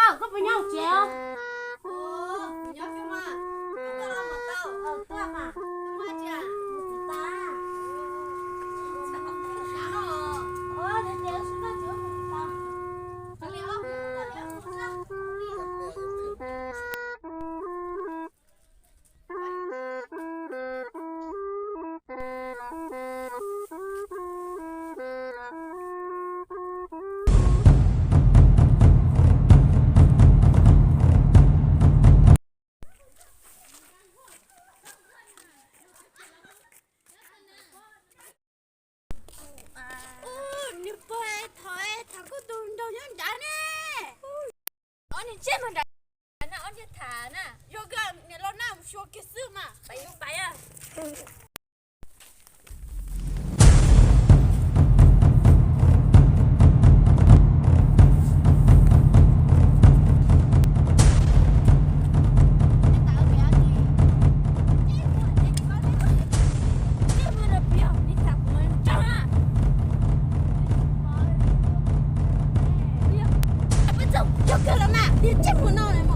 Koj puas nyob tsev? Kuv nyob xwb mas, koj los mus tau. Tuaj mas, mus tsis tas. Nws pog, thov tham koj tus nraug nyob nrad ne. Ob niag tsiaj mas nrad na, ob niag tham na, yog koj niam laus na mus xyuas kiag xwb mas pais yus pais. Yog kawg los mas, yog tsiaj mus no na.